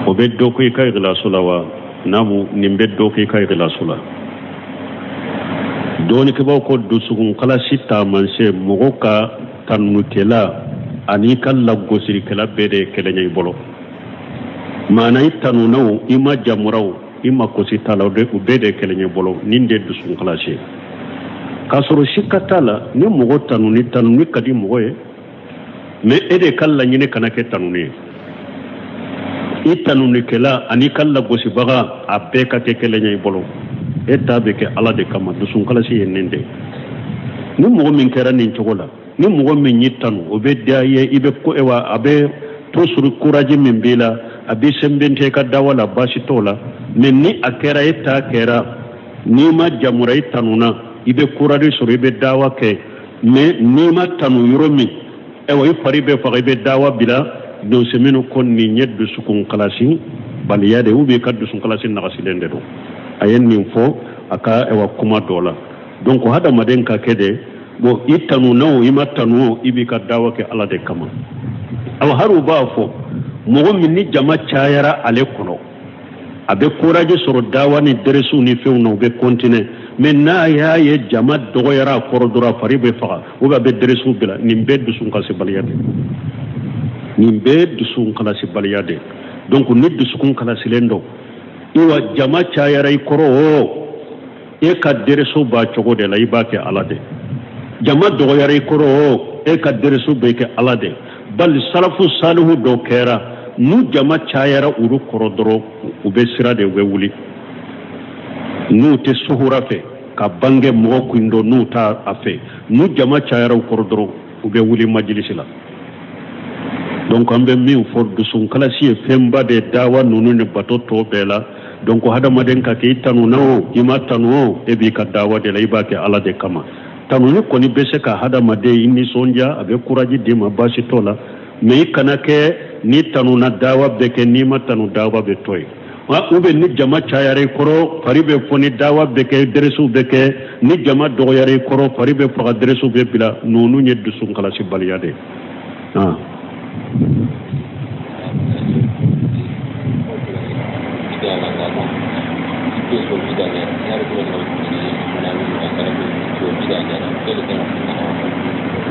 O bɛ dɔ kɛ i ka ikhlasu la wa? Naamu, nin bɛ dɔ kɛ i ka ikhlasu la. Dɔɔnikɛbaw ko dusukun kalasi taamasiyɛn, mɔgɔ ka tanukɛla ani i ka lagosilikɛla bɛɛ de ye kelen ye i bolo. Maana i tanuna o, i ma jamura o, i ma kosi t'a la, o bɛɛ de ye kelen ye i bolo. Nin de ye dusukun kalasi ye. K'a sɔrɔ sika t'a la, ni mɔgɔ tanuni, tanuni ka di mɔgɔ ye, mais e de ka laɲini kana kɛ tanuni ye. I tanunikɛla ani i ka lagosibaga, a bɛɛ ka kɛ kelen ye i bolo. E ta bɛ kɛ Ala de kama. Dusukun kalasi ye nin de ye. Ni mɔgɔ min kɛra nin cogo la, ni mɔgɔ min y'i tanu, o bɛ diya i ye, i bɛ ko wa a bɛ toujours courage min b'i la, a b'i sɛnbɛntiya i ka dawa la, baasi t'o la. Mais ni a kɛra e ta kɛra, n'i ma jamura, i tanuna, i bɛ courage sɔrɔ, i bɛ dawa kɛ. Mais n'i ma tanu yɔrɔ min, ayiwa, i fari bɛ faga, i bɛ dawa bila. Donso minnu ko nin ye dusukun kalasi baliya de, ou bien i ka dusukun kalasi nagasilen de don. A ye nin fɔ a ka ayiwa kuma dɔ la. Donc hadamaden ka kɛ de, bon, i tanuna o, i ma tanu o, i b'i ka dawa kɛ Ala de kama. Awa, hali u b'a fɔ mɔgɔ min ni jama cayara ale kɔnɔ, a bɛ courage sɔrɔ dawa ni dɛrɛsiw ni fɛnw na, u bɛ continuer. Mais n'a y'a ye jama dɔgɔyara a kɔrɔ dɔrɔn, a fari bɛ faga, ou bien a bɛ dɛrɛsiw bila. Nin bɛɛ dusukun kalasibaliya de, nin bɛɛ dusukun kalasibaliya de. Donc ni dusukun kalasilen don, ayiwa, jama cayara i kɔrɔ o, e ka dɛrɛso b'a cogo de la, i b'a kɛ Ala de. Jama dɔgɔyara i kɔrɔ o, e ka dɛrɛso bɛ kɛ Ala de. Bali salafu salihu dɔw kɛra, n'u jama cayara olu kɔrɔ dɔrɔn, u bɛ sira de, u bɛ wuli. N'u tɛ suhura fɛ ka bange mɔgɔ kun dɔn, n'u t'a a fɛ, n'u jama cayara u kɔrɔ dɔrɔn, u bɛ wuli majilisi la. Donc an bɛ min fɔ, dusun kalasi ye fɛnba de dawa ninnu ni bato tɔ bɛɛ la. Donc hadamaden ka kɛ, i tanuna o, i ma tanu o, e b'i ka dawa de la, i b'a kɛ Ala de kama. Tanuni kɔni bɛ se ka hadamaden i nisɔndiya, a bɛ courage d'i ma, baasi t'o la. Mais i kana kɛ n'i tanuna dawa bɛ kɛ, n'i ma tanu dawa bɛ to yen, ou bien ni jama cayara i kɔrɔ, fari bɛ foni, dawa bɛ kɛ, dɛrɛsiw bɛ kɛ. Ni jama dɔgɔyara i kɔrɔ, fari bɛ faga, dɛrɛsiw bɛ bila. Ninnu ye dusu kalasibaliya de ye. Ah.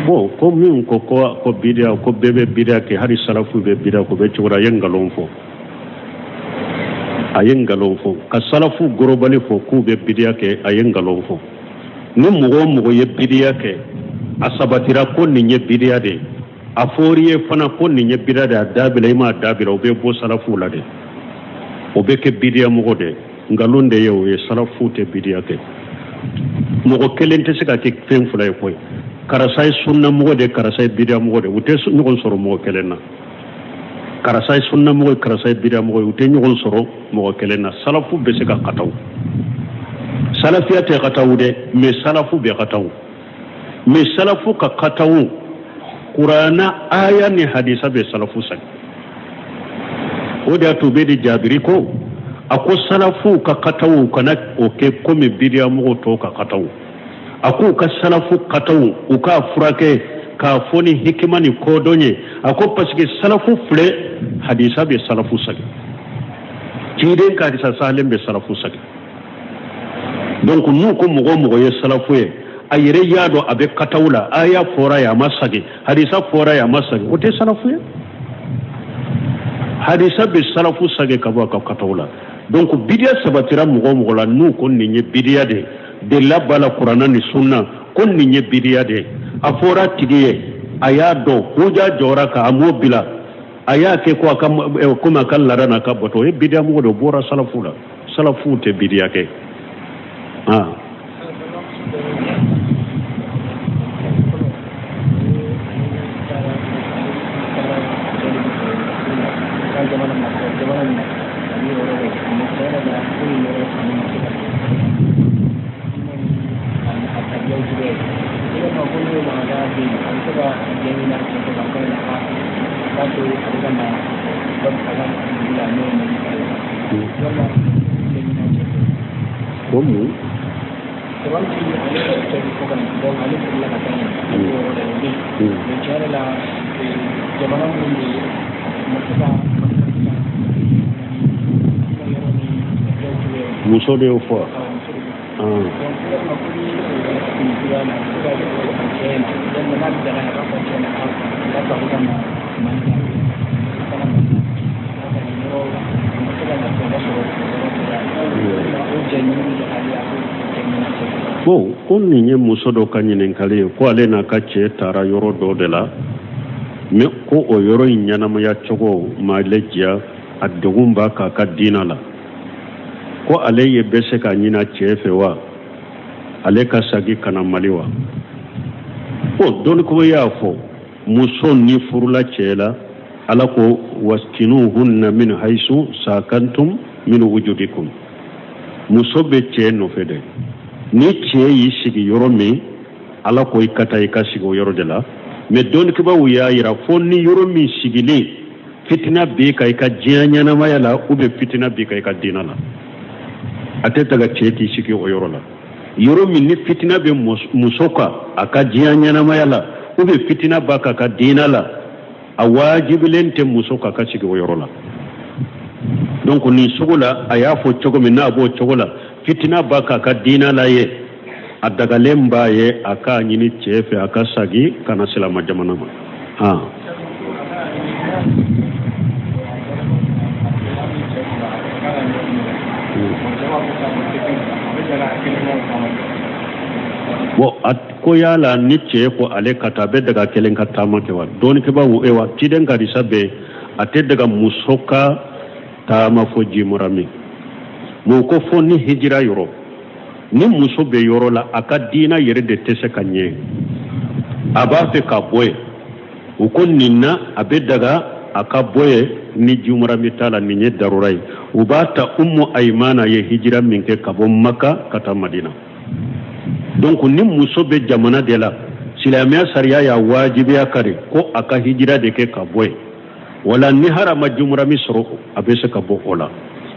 Bon, ko min ko ko bidiya, ko bɛɛ bɛ bidiya kɛ, hali salafu bɛ bidiya, ko bɛ cogo di? A ye nkalon fɔ, a ye nkalon fɔ ka salafu gorobali fɔ k'u bɛ bidiya kɛ. A ye nkalon fɔ. Ni mɔgɔ o mɔgɔ ye bidiya kɛ, a sabatira ko nin ye bidiya de ye, a fɔr'i ye fana ko nin ye bidiya de ye, a dabila, i m'a dabila, o bɛ bɔ salafu la de, o bɛ kɛ bidiya mɔgɔ de ye. Nkalon de ye o ye. Salafu tɛ bidiya kɛ. Mɔgɔ kelen tɛ se ka kɛ fɛn fila ye koyi. Karisa ye sunna mɔgɔ de, karisa ye bidiya mɔgɔ de, u tɛ ɲɔgɔn sɔrɔ mɔgɔ kelen na. Karisa ye sunna mɔgɔ ye, karisa ye bidiya mɔgɔ ye, u tɛ ɲɔgɔn sɔrɔ mɔgɔ kelen na. Salafu bɛ se ka kataw, salafiya tɛ kataw dɛ, mais salafu bɛ kataw. Mais salafu ka kataw, Kurana aya ni hadisa bɛ salafu sagi. O de y'a to bɛ di Jabiri ko, a ko salafu ka kataw kana o kɛ komi bidiya mɔgɔw tɔw ka kataw. A k'u ka salafu kataw, u k'a furakɛ k'a fɔ ni hikima ni kodɔn ye. A ko parce que salafu filɛ, hadisa bɛ salafu sagi, ciden ka hadisa salen bɛ salafu sagi. Donc n'u ko mɔgɔ o mɔgɔ ye salafu ye, a yɛrɛ y'a dɔn a bɛ kataw la, aya fɔra ye a ma sagi, hadisa fɔra ye a ma sagi, o tɛ salafu ye. Hadisa bɛ salafu sagi ka bɔ a ka kataw la. Donc bidiya sabatira mɔgɔ o mɔgɔ la, n'u ko nin ye bidiya de ye, delila b'a la Kuranna ni sunna ko nin ye bidiya de ye, a fɔra tigi ye, a y'a dɔn, huja jɔra ka a m'o bila, a y'a kɛ ko a ka komi a ka laada n'a ka bato, o ye bidiya mɔgɔ de, o bɔra salafu la. Salafu tɛ bidiya kɛ. Ah. Ko mun? Muso de y'o fɔ. Bon, ko nin ye muso dɔ ka ɲininkali ye ko ale n'a ka cɛ taara yɔrɔ dɔ de la, mais ko o yɔrɔ in ɲɛnamaya cogo m'ale diya, a degun b'a kan a ka diina la, ko ale ye bɛ se k'a ɲini a cɛ fɛ wa, ale ka sagi ka na Mali wa? Bon, dɔnnikɛbaw y'a fɔ, muso ni furula cɛ la, Ala ko waskinuhunna min haisu sakantum min wujudikum. Muso bɛ cɛ nɔfɛ dɛ. Ni cɛ y'i sigi yɔrɔ min, Ala ko i ka taa i ka sigi o yɔrɔ de la. Mais dɔnnikɛbaw y'a yira fo ni yɔrɔ min sigilen fitina b'i kan i ka diɲɛ ɲɛnamaya la ou bien fitina b'i kan i ka diinɛ la, a tɛ daga cɛ k'i sigi o yɔrɔ la. Yɔrɔ min ni fitina bɛ muso kan a ka diɲɛ ɲɛnamaya la ou bien fitina b'a kan a ka diinɛ la, a wajibilen tɛ muso kan ka sigi o yɔrɔ la. Donc nin sugu la, a y'a fɔ cogo min n'a b'o cogo la, fitina b'a kan a ka diinɛ la ye, a dagalen b'a ye a k'a ɲini cɛ fɛ a ka sagi ka na silama jamana ma. Han, bon, a ko yala ni cɛ ko ale ka taa, a bɛ daga kelen ka taama kɛ wa? Dɔnnikɛbaaw, ewa, ciden ka hadisa bɛ a tɛ daga muso ka taama fo jimarami. Mun ko fo ni hijira yɔrɔ, ni muso bɛ yɔrɔ la, a ka diina yɛrɛ de tɛ se ka ɲɛ, a b'a fɛ ka bɔ yen, u ko nin na a bɛ daga a ka bɔ yen ni jimarami t'a la. Nin ye darura ye. U b'a ta Umu Ayimana ye hijira min kɛ ka bɔ Maka ka taa Madina. Donc ni muso bɛ jamana de la, silamɛya sariya y'a wajibiya kari ko a ka hijira de kɛ ka bɔ yen, wala ni hali ma jimarami sɔrɔ, a bɛ se ka bɔ o la.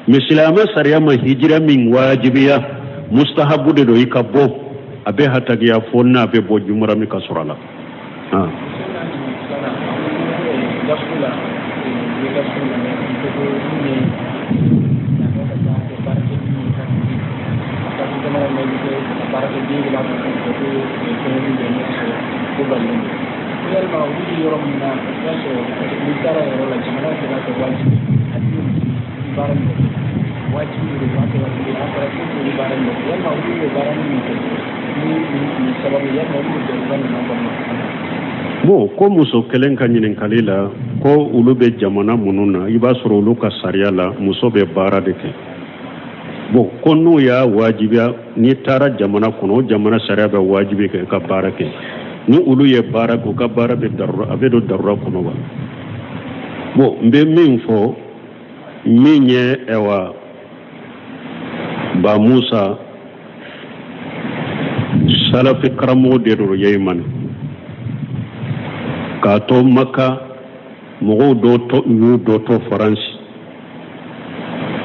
Mais silamɛ sariya ma hijira min wajibiya, mustahabu de don i ka bɔ, a bɛ hatagiya fo n'a bɛ bɔ jimarami ka sɔrɔ a la. Ah. Yalima olu bɛ yɔrɔ min na, i b'a sɔrɔ n'i taara yɔrɔ la, jamana bɛ k'a kɛ wajibi a tɛ baara min kɛ, wajibi de don, kɛ wajibi a fɔra ko olu baara min kɛ. Yalima olu bɛ baara min kɛ ni nin sababu, yalima olu bɛ bɛn u ka ɲuman kɔnɔ? Bon, ko muso kelen ka ɲininkali la, ko olu bɛ jamana minnu na, i b'a sɔrɔ olu ka sariya la, muso bɛ baara de kɛ. Bon, ko n'u y'a wajibiya, n'i taara jamana kɔnɔ, o jamana sariya bɛ wajibi kɛ ka baara kɛ, ni olu ye baara kɛ, u ka baara bɛ darura, a bɛ don darura kɔnɔ wa? Bon, n bɛ min fɔ, min ye ɛwa Ba Musa, salafi karamɔgɔ de don Yemani, k'a to Maka, mɔgɔw dɔ to y'u dɔ to Faransi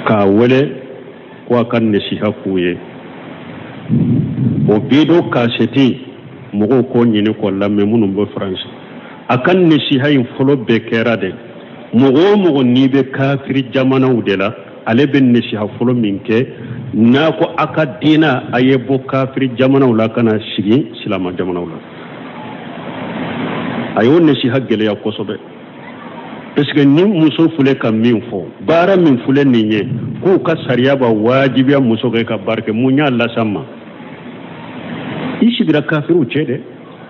k'a wele ko a ka nasiha k'u ye. O video kasɛti, mɔgɔw k'o ɲini k'o lamɛn minnu bɛ Faransi. A ka nasiha in fɔlɔ bɛɛ kɛra de, mɔgɔ o mɔgɔ n'i bɛ kafiri jamanaw de la, ale bɛ nasiha fɔlɔ min kɛ, n'a ko a ka diina, a ye bɔ kafiri jamanaw la ka na sigi silama jamanaw la. A y'o nasiha gɛlɛya kosɛbɛ, parce que ni muso filɛ ka min fɔ, baara min filɛ nin ye, k'u ka sariya b'a wajibiya muso kɛ ka baara kɛ, mun y'a las'an ma? I sigira kafiriw cɛ dɛ.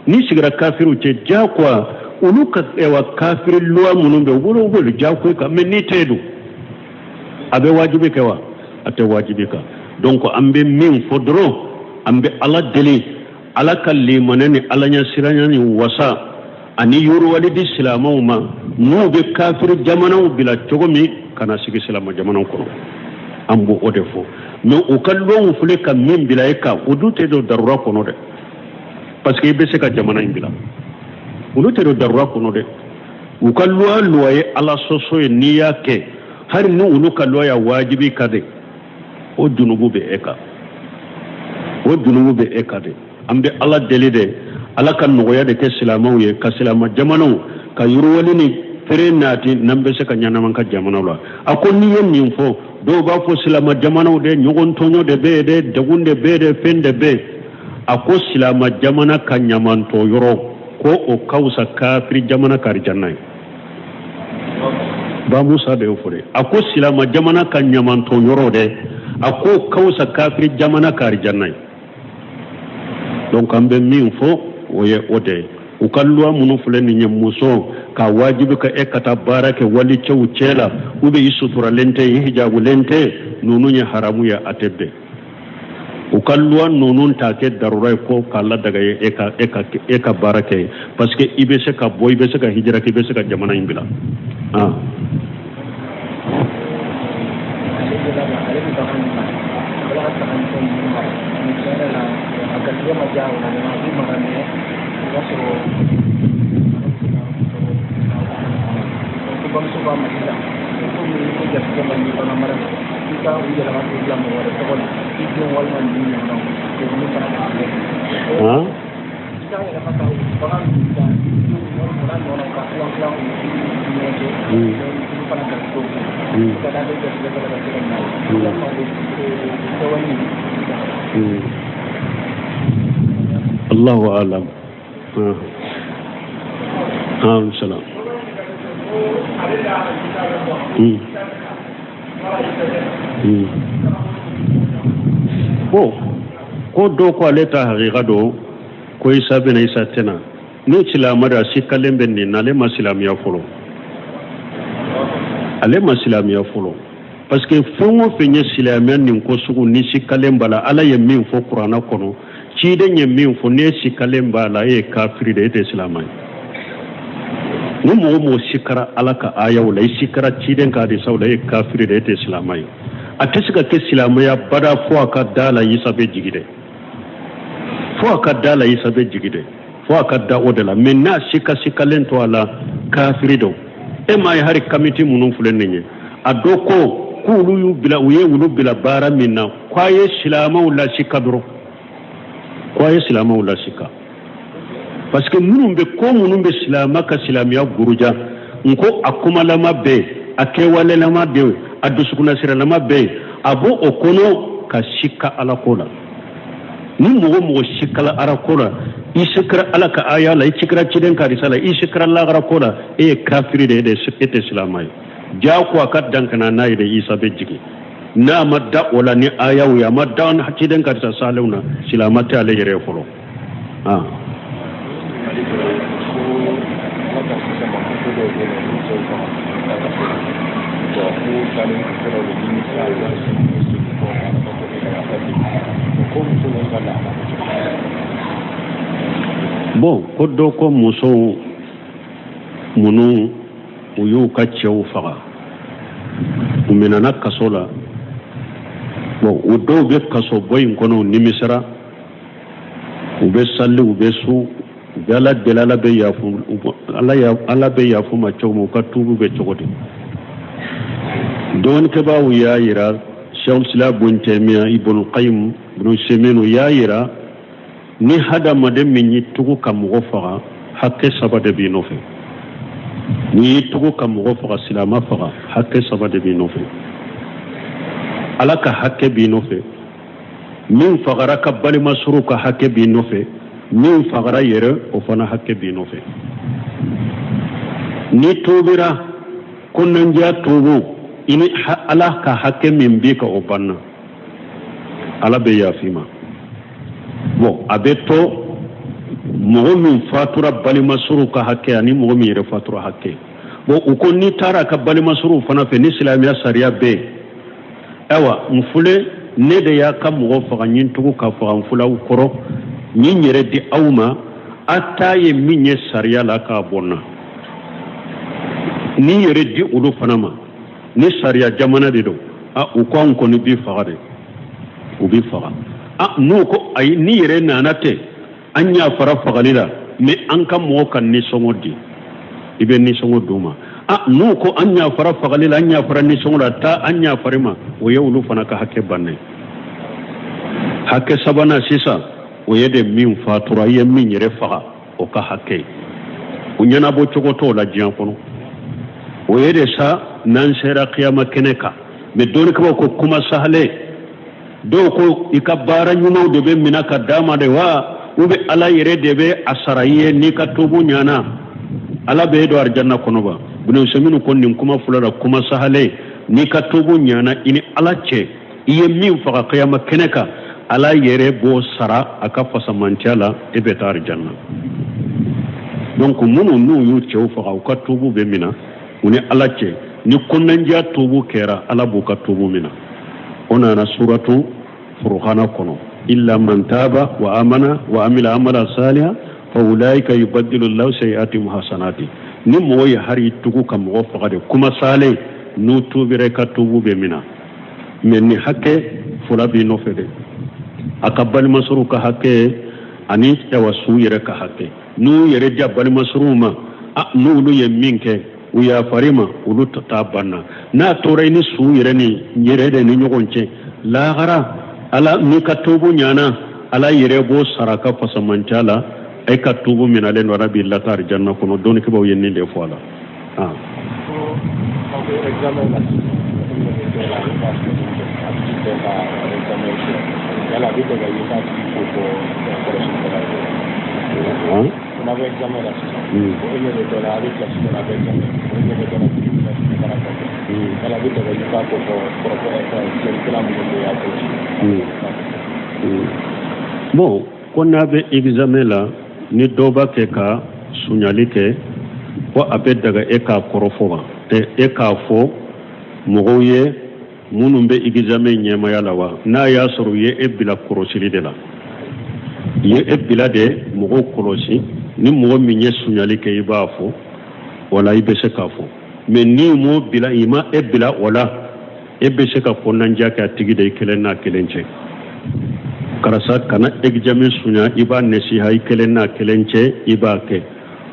N'i sigira kafiriw cɛ, diyagoya olu ka ɛwa kafiri loi minnu bɛ u bolo, u b'olu diyagoya kan. Mais n'i tɛ dun, a bɛ wajibi kɛ wa? A tɛ wajibi kan. Donc an bɛ min fɔ dɔrɔn, an bɛ Ala deli, Ala ka limaniya ni Ala ɲɛsiranya ni wasa ani yiriwali di silamɛw ma, n'u bɛ kafiri jamanaw bila cogo min ka na sigi silamɛ jamanaw kɔnɔ. An b'o o de fɔ. Mais u ka lɔnw filɛ ka min bila e kan, o dun tɛ don darura kɔnɔ dɛ, parce que i bɛ se ka jamana in bila. Olu tɛ don darura kɔnɔ dɛ. U ka loi ye Ala sɔsɔ ye. N'i y'a kɛ, hali ni olu ka loi y'a wajibi kan dɛ, o junubu bɛ e kan, o junubu bɛ e kan dɛ. An bɛ Ala deli dɛ, Ala ka nɔgɔya de kɛ silamɛw ye, ka silamɛ jamanaw ka yiriwali ni fere naati, n'an bɛ se ka ɲɛnama ka jamanaw la. A ko n'i ye nin fɔ Dɔw b'a fɔ silama jamanaw de ɲɔgɔn tɔɲɔ de bɛ yen dɛ, degun de bɛ yen dɛ, fɛn de bɛ yen. A ko silama jamana ka ɲamantɔ yɔrɔ ko o ka fisa kafiri jamana ka arijanna ye. Ba Musa de y'o fɔ dɛ. A ko silama jamana ka ɲamantɔ yɔrɔ dɛ, a k'o ka fisa kafiri jamana ka arijanna ye. Donc an bɛ min fɔ, o ye o de ye. U ka loi minnu filɛ nin ye, muso ka wajibi ka e ka taa baara kɛ walicɛw cɛ la, ou bien i suturalen tɛ, i hijabulen tɛ, ninnu ye haramu ye, a tɛ bɛn. U ka loi ninnu ta kɛ darura ye ko k'a ladaga ye e ka baara kɛ, parce que i bɛ se ka bɔ, i bɛ se ka hijira kɛ, i bɛ se ka jamana in bila ah. Ale bɛ laban, ale bɛ bagan mara, a bɛ ka saga ni fɛn ninnu mara, mais tiɲɛ yɛrɛ la, a garijɛgɛ ma diya o la dɔrɔn, a b'u mara, mais o b'a sɔrɔ ale bɛ se ka sɔrɔ ko bamuso b'a ma sisan komi ko garijɛgɛ man di bagan mara la, i ka u yɛlɛma k'u bila mɔgɔ wɛrɛ tɔgɔ la, i denw walima ninnu ɲɔgɔnnaw, k'olu fana garijɛgɛ ah? i k'a yɛlɛma ka bagan ninnu ta i denw walima n'a ɲɔgɔnnaw ka tilan tilan u ni ɲɔgɔn cɛ, olu fana garijɛgɛw ka d'ale garijɛgɛ fana ka se ka ɲa, walima o kɛwale in. Allahu alam. Ah. Ah, salam. Bon, ko dɔw ko ale ta hakika don ko Isa bɛna, Isa tɛna. Ni silamɛ da sikalen bɛ nin na, ale ma silamɛya fɔlɔ, ale ma silamɛya fɔlɔ, parce que fɛn o fɛn ye silamɛya nin ko sugu, ni sikalen b'a la, Ala ye min fɔ kuranna kɔnɔ, ciden ye min fɔ, n'e sikalen b'a la, e ye kafiri de, e tɛ silamɛ ye. Ni mɔgɔ mɔgɔ sikara Ala ka ayaw la, i sikara ciden ka hadisaw la, e ye kafiri de, e tɛ silamɛ ye. A tɛ se ka kɛ silamɛya bada fo a ka da la Isa bɛ jigi dɛ, fo a ka da la Isa bɛ jigi dɛ, fo a ka da o de la. Mais n'a sika sikalen to a la, kafiri don. E m'a ye, hari kamiti minnu filɛ nin ye, a dɔ ko k'olu y'u bila, u ye olu bila baara min na, k'a ye silamɛw lasika dɔrɔn, k'a ye silamɛw lasika, parce que minnu bɛ ko minnu bɛ silamɛ ka silamɛya guruja, n ko a kumalama bɛ yen, a kɛwalelama bɛ yen, a dusukunnasiralama bɛ yen, a b'o o kɔnɔ ka sika Ala ko la. Ni mɔgɔ mɔgɔ sikala Ala ko la, i sikara Ala ka aya la, i sikara ciden ka hadisa la, i sikara lagara ko la, e ye kafiri de ye, e tɛ silamɛ ye. Jako a ka dankana n'a ye de Isa bɛ jigin, n'a ma da o la ni ayaw ye, a ma da ciden ka hadisa salenw na, silamɛ tɛ ale yɛrɛ ye fɔlɔ ah. Ala ka sisan ma muso dɔw bɛ yen nɔ, olu cɛw faga ka kaso la. Bon, k'u taalen kaso la, u bɛ nimisa, u b'a segin segin kɔ ka Ala ko kɛ ka yafa deli. Ko muso ninnu ka lahala bɛ cogo di? Bon, ko dɔ ko musow minnu u y'u ka cɛw faga, u minɛna kaso la. Bon, u dɔw bɛ kaso bɔ in kɔnɔ, u nimisara, u bɛ sali, u bɛ sun, u bɛ Ala deli, Ala bɛ yafu, Ala Ala bɛ yafu ma cogo min, u ka tuubi bɛ cogo di? Dɔɔnikɛbaaw y'a yira, Cheikh Islam Bun Taymiya, Ibn Qayyim, Ibn Usaymin y'a yira, ni hadamaden min y'i tugu ka mɔgɔ faga, hakɛ saba de b'i nɔfɛ. N'i y'i tugu ka mɔgɔ faga, silama faga, hakɛ saba de b'i nɔfɛ. Ala ka hakɛ b'i nɔfɛ, min fagara ka balima sɔrɔ ka hakɛ b'i nɔfɛ, min fagara yɛrɛ, o fana hakɛ b'i nɔfɛ. N'i tuubira ko nandiya tuubu, i ni Ala ka hakɛ min b'i kan, o banna, Ala bɛ yafa i ma. Bon, a bɛ to mɔgɔ min fatura balima sɔrɔ ka hakɛ ani mɔgɔ min yɛrɛ fatura hakɛ. Bon, u ko n'i taara a ka balima sɔrɔ fana fɛ, ni silamɛya sariya bɛ yen, ayiwa, n filɛ, ne de y'a ka mɔgɔ faga, n ye n tugu ka faga, n filɛ aw kɔrɔ, n ye n yɛrɛ di aw ma, a ta ye min ye sariya la k'a bɔ n na, ni yɛrɛ di olu fana ma. Ni sariya jamana de don, a u ko anw kɔni b'i faga de, u b'i faga. A n'u ko ayi, ni yɛrɛ nana tɛ, an yafara fagali la, mais an ka mɔgɔ ka nisɔngɔ di, i bɛ nisɔngɔ d'u ma. A n'u ko an yafara fagali la, an yafara nisɔngɔ la, taa, an yafara ma, o ye olu fana ka hakɛ bannen. Hakɛ sabanan sisan, o ye de min fatura, i ye min yɛrɛ faga, o ka hakɛ, o ɲɛnabɔ cogo t'o la diɲɛ kɔnɔ. O ye de sa, n'an sera kiyama kɛnɛ kan. Mais dɔnnikɛbaw ko kuma sahalen, dɔw ko i ka baara ɲumanw de bɛ mina ka d'a ma de wa, ou bien Ala yɛrɛ de bɛ a sara i ye n'i ka tubu ɲana, Ala bɛ e don arijanna kɔnɔ ba. Ibn Usaymin ko nin kuma fila la, kuma sahalen, n'i ka tubu ɲana i ni Ala cɛ, i ye min faga kiyama kɛnɛ kan, Ala yɛrɛ b'o sara a ka fasamantiya la, e bɛ taa arijanna. Donc minnu n'u y'u cɛw faga, u ka tubu bɛ mina u ni Ala cɛ. Ni kɔnɔnandiya tubu kɛra, Ala b'u ka tubu mina. O nana suratu Furukana kɔnɔ: illa man taba wa amana wa amila amala saliha fa ulaika yubaddilu llahu sayiatihim hasanati. Ni mɔgɔ ye hari tugu ka mɔgɔ faga de, kuma salen, n'u tubira, i ka tubu bɛ mina. Mais ni hakɛ fila b'i nɔfɛ dɛ, a ka balimasɔrɔw ka hakɛ ani awa su yɛrɛ ka hakɛ. N'u yɛrɛ diya balimasɔrɔw ma, n'olu ye min kɛ, u yafar'i ma, olu ta banna. N'a tora i ni su yɛrɛ ni yɛrɛ de ni ɲɔgɔn cɛ, lahara Ala, n'i ka tubu ɲana, Ala yɛrɛ b'o sara ka fasamanca la, e ka tubu minalen don, Ala b'i lataa arijanna kɔnɔ. Dɔnnikɛbaw ye nin de fɔ a la. N'a bɛ examen la sisan, o e ɲɛ bɛ dɔ la, a bɛ kilasi dɔ la, a bɛ examen, o ɲɛ bɛ dɔ la, tigi bɛ baara kɛ, yala a bɛ daga i k'a ko fɔ kɔrɔfɔ filɛlikɛla minnu bɛ a kɔlɔsi? Bon, ko n'a bɛ examen la, ni dɔ b'a kɛ ka suɲali kɛ, ko a bɛ daga e k'a kɔrɔfɔ wa, e k'a fɔ mɔgɔw ye minnu bɛ examen ɲɛmaya la wa? N'a y'a sɔrɔ u ye e bila kɔlɔsili de la, u ye e bila de mɔgɔw kɔlɔsi, ni mɔgɔ min ye suɲali kɛ, i b'a fɔ, wala i bɛ se k'a fɔ. Mais n'i m'o bila, i ma e bila o la, e bɛ se ka kɔnɔnandiya kɛ a tigi de, i kelen n'a kelen cɛ. Karisa, kana examen suɲa, i b'a nasiha i kelen n'a kelen cɛ, i b'a kɛ.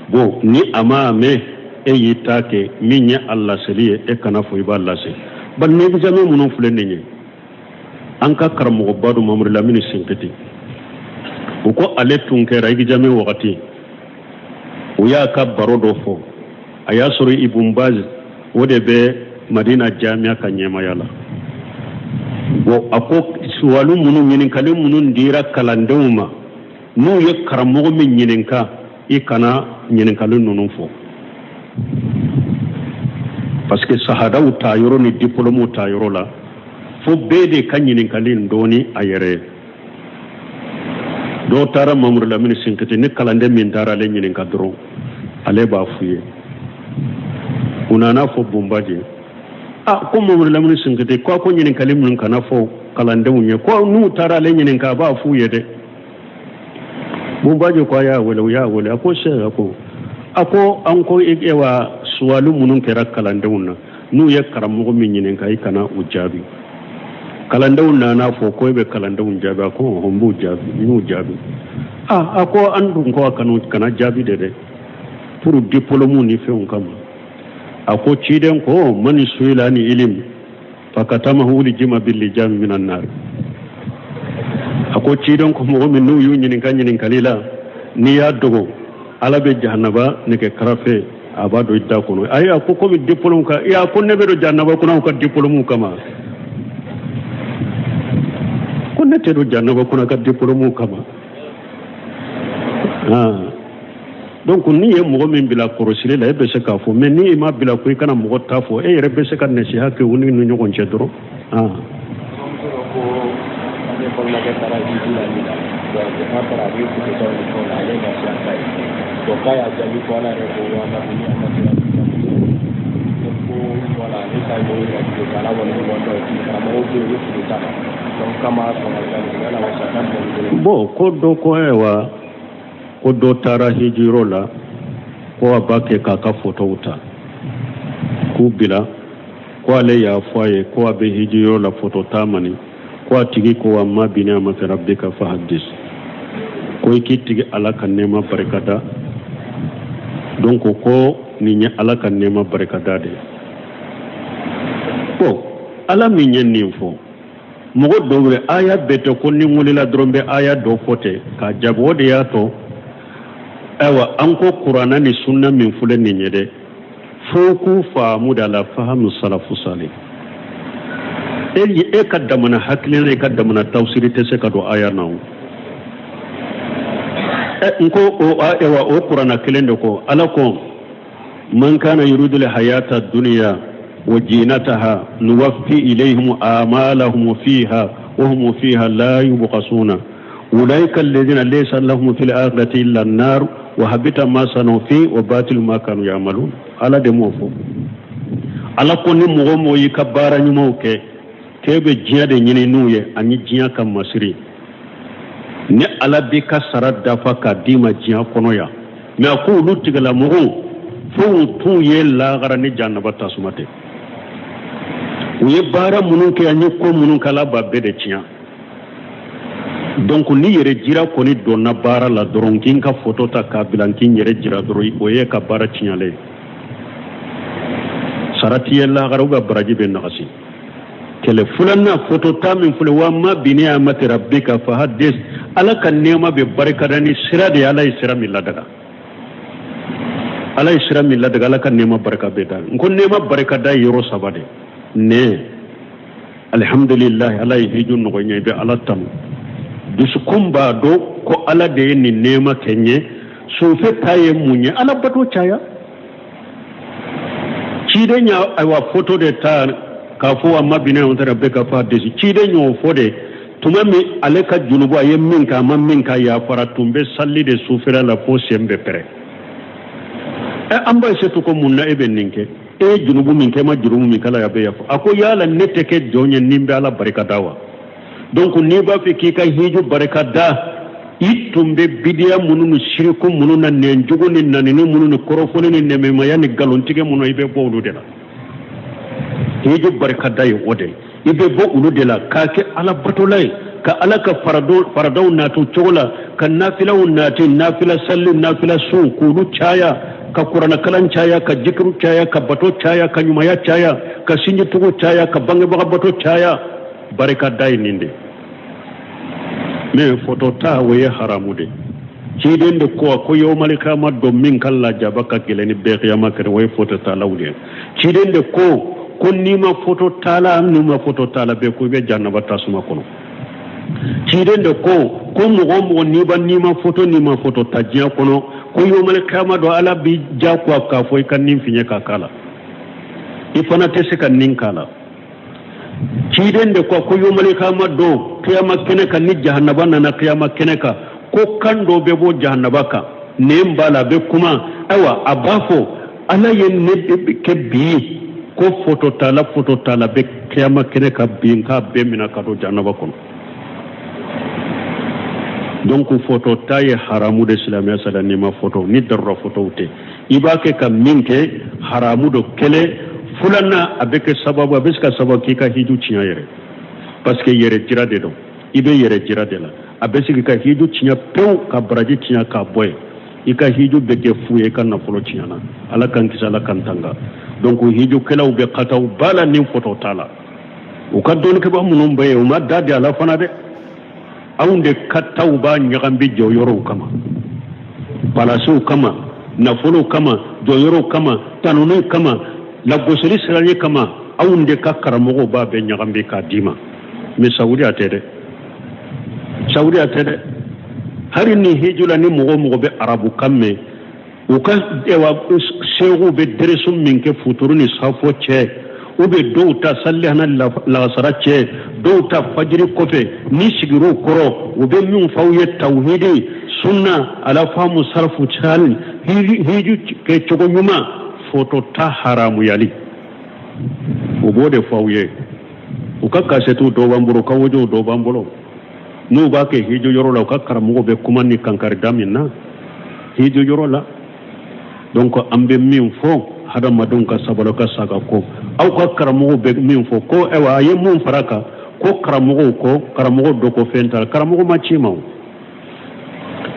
Bon, ni a m'a mɛn, e y'i ta kɛ. Min ye a laseli ye, e kana fɔ i b'a lase. Bari ni examen minnu filɛ nin ye, an ka karamɔgɔba dɔ, Mamadu Lamini Sinkiti, u ko ale tun kɛra examen wagati, u y'a ka baro dɔ fɔ. A y'a sɔrɔ Ibun Baz, o de bɛ Madina jamiya ka ɲɛmaya la. Bon, a ko suwalu minnu, ɲininkali minnu dira kalandenw ma, n'u ye karamɔgɔ min ɲininka, i kana ɲininkali ninnu fɔ, parce que sahadaw ta yɔrɔ ni diplôme ta yɔrɔ la, fo bɛɛ de ka ɲininkali dɔɔni a yɛrɛ ye. Dɔw taara Mamuru Lamini Sinkiti, ni kalanden min taara ale ɲininka dɔrɔn, ale b'a f'u ye. U nana fɔ Bunbaji, a ko Mamuru Lamini Sinkiti ko a ko ɲininkali minnu kana fɔ kalandenw ye, ko n'u taara ale ɲininka, a b'a f'u ye dɛ. Bunbaji ko a y'a wele, u y'a wele. A ko sɛ, a ko an ko e wa, suwali minnu kɛra kalandenw na, n'u ye karamɔgɔ min ɲininka, i kana u jaabi. Kalandenw nana fɔ ko e bɛ kalandenw jaabi. A ko ɔhɔn, n b'u jaabi, n y'u jaabi. A ko an dun ko a kana jaabi de dɛ, pour diplôme ni fɛnw kama. A ko ciden ko man suila ani ilim fakatamahu ulijima billijami minan nar. A ko ciden ko mɔgɔ min n'u y'u ɲininka ɲininkali la, n'i y'a dogo, Ala bɛ jahanaba nɛgɛ karafe a b'a don i da kɔnɔ. Ayi, a ko komi diplôme ka, a ko ne bɛ don jahanaba kɔnɔ aw ka diplôme kama? Ko ne tɛ don jahanaba kɔnɔ ka diplôme kama. Donc n'i ye mɔgɔ min bila kɔrɔsili la, e bɛ se k'a fɔ. Mais n'i ma bila ko i kana mɔgɔ ta fɔ, e yɛrɛ bɛ se ka nasiha kɛ u ni ɲɔgɔn cɛ dɔrɔn. Ko ne balimakɛ taara hiji la ɲinan, n'a taara a bɛ fototaw ni fɛnw na, ale ma se a ta ye. Bon, k'a y'a jaabi ko Ala yɛrɛ ko wa ma ni a ma se ko wala ale ta ye o yɛrɛ de, Ala waleɲuman dɔn karamɔgɔw bɛ yen, u bɛ foto ta la, donc k'a ma sɔn ka jaabi yala wa sa ka. Bon, ko dɔ ko ayiwa, ko dɔ taara hijiyɔrɔ la, ko a b'a kɛ k'a ka fotow ta k'u bila, ko ale y'a fɔ a ye ko a bɛ hijiyɔrɔ la, foto ta mani. Ko a tigi ko amma bi ni'mati rabbika fahaddis, ko i k'i tigi Ala ka nɛɛma barikada. Donc ko nin ye Ala ka nɛɛma barikada de ye. Bon, Ala min ye nin fɔ, mɔgɔ dɔw bɛ aya bɛɛ tɛ ko ni n wulila dɔrɔn bɛ aya dɔ fɔ ten k'a jaabi. O de y'a to ayiwa, an ko kuranna ni sunna min filɛ nin ye dɛ, fo k'u faamu da la fahamu salafu salih. E ka damana hakilina, i ka damana tafsiri tɛ se ka don aya na o. N ko o ayiwa, o kuranna kelen de ko, Ala ko: man kana yuridu hayata duniya wa jinataha nuwaffi ilayhim a'malahum fiha wa hum fiha la yubkhasuna ulaika alladhina laysa lahum fil akhirati illa an-nar wa habita ma sanu fi wa batil ma kanu ya'malun. Ala de m'o fɔ. Ala ko ni mɔgɔ mɔgɔ y'i ka baara ɲumanw kɛ k'e bɛ diɲɛ de ɲini n'u ye ani diɲɛ ka masiri, ni Ala b'i ka sara dafa k'a d'i ma diɲɛ kɔnɔ yan. Mɛ a ko olu tigilamɔgɔw foyi t'u ye lahara ni jahanaba tasuma tɛ. U ye baara minnu kɛ ani ko minnu kɛ, Ala b'a bɛɛ de tiɲɛ. Donc ni yɛrɛ jira kɔni donna baara la dɔrɔn, k'i ka foto ta k'a bila, k'i yɛrɛ jira dɔrɔn, o ye ka baara tiɲɛlen ye. Sara t'i ye lahara, ou bien baraji bɛ nagasi. Kɛlɛ filanan, foto ta min filɛ, wa amma bi ni'mati rabbika fahaddis. Ala ka nɛɛma bɛ barikada ni sira de ye, Ala ye sira min ladaga. Ala ye sira min ladaga, Ala ka nɛɛma barika bɛ da. N ko nɛɛma barikada ye yɔrɔ saba de nɛ. Alihamdulilahi, Ala ye hiju nɔgɔya, i bɛ Ala tanu. Dusukun b'a dɔn ko Ala de ye nin nɛɛma kɛ n ye. Sufɛ ta ye mun ye? Ala bato caya. Ciden y'a ayiwa foto de ta k'a fɔ wa amma bi ni'mati rabbika fahaddis. Ciden y'o fɔ de tuma min ale ka junubu, a ye min kɛ, a ma min kɛ, yafara. Tun bɛ sali de sufɛla la fo sen bɛ pɛrɛ. Ɛ, an b'a se to ko mun na e bɛ nin kɛ? E ye junubu min kɛ, e ma junubu min kɛ, Ala y'a bɛɛ yafa. A ko yala ne tɛ kɛ jɔn ye ni n bɛ Ala barika da wa? Donc n'i b'a fɛ k'i ka hiju barika da, i tun bɛ bidiya minnu ni siriku minnu na, nɛnjugu ni nanini minnu ni kɔrɔfɔli ni nɛmɛmaya ni nkalontigɛ minnu, i bɛ bɔ olu de la. Hiju barika da ye o de ye. I bɛ bɔ olu de la k'a kɛ Ala batola ye, ka Ala ka faradaw nati cogo la, ka nafilaw nati, nafila sali, nafila sun, k'olu caya, ka kuranakalan caya, ka jikiru caya, ka bato caya, ka ɲumanya caya, ka sinjitugu caya, ka bangebaga bato caya. Barika da ye nin de. Mais foto ta, o ye haramu de. Ciden de ko ko yawmal kiyama don, min ka lajaba ka gɛlɛn ni bɛɛ kiyama kɛnɛ, o ye foto talaw de ye. Ciden de ko ko n'i ma foto tala, n'i ma foto tala bɛɛ ko i bɛ jahanaba tasuma kɔnɔ. Ciden de ko ko mɔgɔ o mɔgɔ n'i ba n'i ma foto, n'i ma foto ta diɲɛ kɔnɔ, ko yawmal kiyama don, Ala b'i jagoya k'a fɔ i ka nin fiɲɛ ka k'a la, i fana tɛ se ka nin k'a la. Ciden de ko ko yawmal kiyama don, kiyama kɛnɛ kan, ni jahanaba nana kiyama kɛnɛ kan, ko kan dɔ bɛ bɔ jahanaba kan, nɛn b'a la, a bɛ kuma. Ayiwa, a b'a fɔ: Ala ye ne kɛ bi ko foto tala, foto tala bɛ kiyama kɛnɛ kan bi, n k'a bɛɛ minɛ ka don jahanaba kɔnɔ. Donc foto ta ye haramu de silamɛya sariya. N'i ma foto ni darura fotow tɛ, i b'a kɛ ka min kɛ, haramu do. Kelen filanan, a bɛ kɛ sababu, a bɛ se ka sababu k'i ka hiju tiɲɛ yɛrɛ, parce que yɛrɛ jira de don, i bɛ yɛrɛ jira de la. A bɛ se k'i ka hiju tiɲɛ pewu, ka baraji tiɲɛ k'a bɔ yen. I ka hiju bɛ kɛ fu ye, i ka nafolo tiɲɛna. Ala k'an kisi, Ala k'an tanga. Donc hijukɛlaw bɛ kataw ba la ni foto t'a la. U ka dɔnnikɛbaa minnu bɛ yen, u ma da di a la fana dɛ. Anw de ka taw b'a ɲagambi jɔyɔrɔw kama, palasiw kama, nafolow kama, jɔyɔrɔw kama, tanuniw kama, lagosili siranye kama. Anw de ka karamɔgɔw b'a bɛɛ ɲagambi k'a d'i ma. Mais sawudiya tɛ dɛ, sawudiya tɛ dɛ. Hali ni hiju la, ni mɔgɔ mɔgɔ bɛ arabukan mɛn, u ka ewa seeguw bɛ deresu min kɛ futuru ni safo cɛ, u bɛ dɔw ta salihana lagasara cɛ, dɔw ta fajiri kɔfɛ, ni sigir'u kɔrɔ, u bɛ min f'aw ye tawhidi, sunna, ala faamu sarafu cali, hiju kɛ cogo ɲuman, foto ta haramuyali, u b'o de f'aw ye. U ka kasɛtiw dɔw b'an bolo, u ka wojow dɔw b'an bolo. N'u b'a kɛ hiju yɔrɔ la, u ka karamɔgɔw bɛ kuma ni kankarida min na hiju yɔrɔ la. Donc an bɛ min fɔ, hadamadenw ka sabali, ka saga ko aw ka karamɔgɔw bɛ min fɔ, ko ayiwa, a ye mun fara kan, ko karamɔgɔw ko karamɔgɔ dɔ ko fɛn t'a la. Karamɔgɔ ma ci ma o.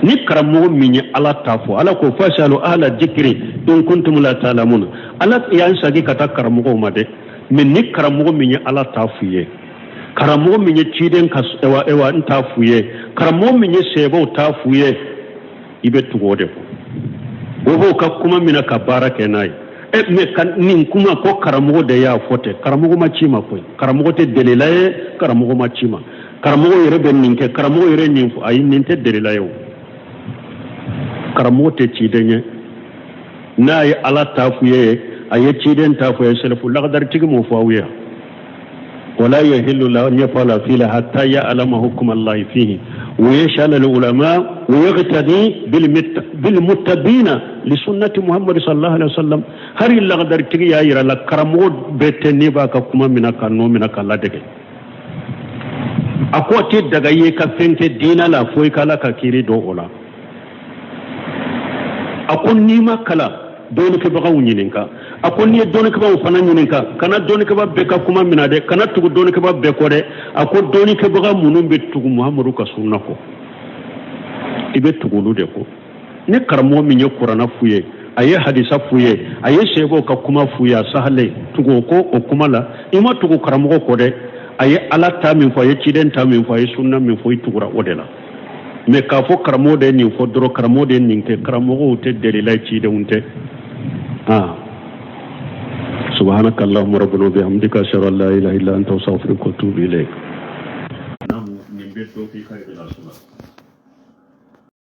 Ni karamɔgɔ min ye Ala ta fɔ, Ala ko fasalu ahla dikiri in kuntum la ta'lamuna. Ala y'an sagi ka taa karamɔgɔw ma dɛ. Mais ni karamɔgɔ min ye Ala ta f'u ye, karamɔgɔ min ye ciden ka ewa ewa n ta f'u ye, karamɔgɔ min ye sɛbɛw ta f'u ye, i bɛ tugu o de kɔ. O b'o ka kuma minɛ ka baara kɛ n'a ye. E mais ka nin kuma ko karamɔgɔ de y'a fɔ ten, karamɔgɔ ma ci ma koyi. Karamɔgɔ tɛ delila ye, karamɔgɔ ma ci ma. Karamɔgɔ yɛrɛ bɛ nin kɛ, karamɔgɔ yɛrɛ nin fɔ, ayi, nin tɛ delila ye. O karamɔgɔ tɛ ciden ye. N'a ye Ala ta f'u ye, a ye ciden ta f'u ye, sɛlɛfu lagadaritigi m'o fɔ aw ye. Wala yahillu lahu an yaf'ala fi'lan hatta ya'lama hukma Allahi fihi wa yas'ala al-ulama wa yaqtadi bil muttabi'ina li sunnati Muhammad sallallahu alaihi wasallam. Hari lagadaritigi y'a yira la, karamɔgɔ bɛɛ tɛ ne b'a ka kuma minɛ ka nɔ minɛ ka ladege. A ko a tɛ daga i ye ka fɛn kɛ diinɛ la fo i ka Ala ka kiiri dɔn o la. A ko n'i ma kalan, dɔnnikɛbagaw ɲininka. A ko n'i ye dɔnnikɛbagaw fana ɲininka, kana dɔnnikɛba bɛɛ ka kuma minɛ dɛ, kana tugu dɔnnikɛba bɛɛ kɔ dɛ. A ko dɔnnikɛbaga minnu bɛ tugu Muhamadu ka sunna kɔ, i bɛ tugu olu de kɔ. Ni karamɔgɔ min ye kuranna f'u ye, a ye hadisa f'u ye, a ye sebaw ka kuma f'u ye, a sahalen, tugu o kɔ o kuma la. I ma tugu karamɔgɔ kɔ dɛ. A ye Ala ta min fɔ, a ye ciden ta min fɔ, a ye sunna min fɔ, i tugura o de la. Mais k'a fɔ karamɔgɔ de ye nin fɔ dɔrɔn, karamɔgɔ de ye nin kɛ, karamɔgɔw tɛ delila ye, cidenw tɛ. Ah, subhanaka allahumma rabbana wa bihamdika, ashhadu an la ilaha illa anta, astaghfiruka wa atubu ilayk. Nin bɛ dɔ k'i ka ikhlasu la.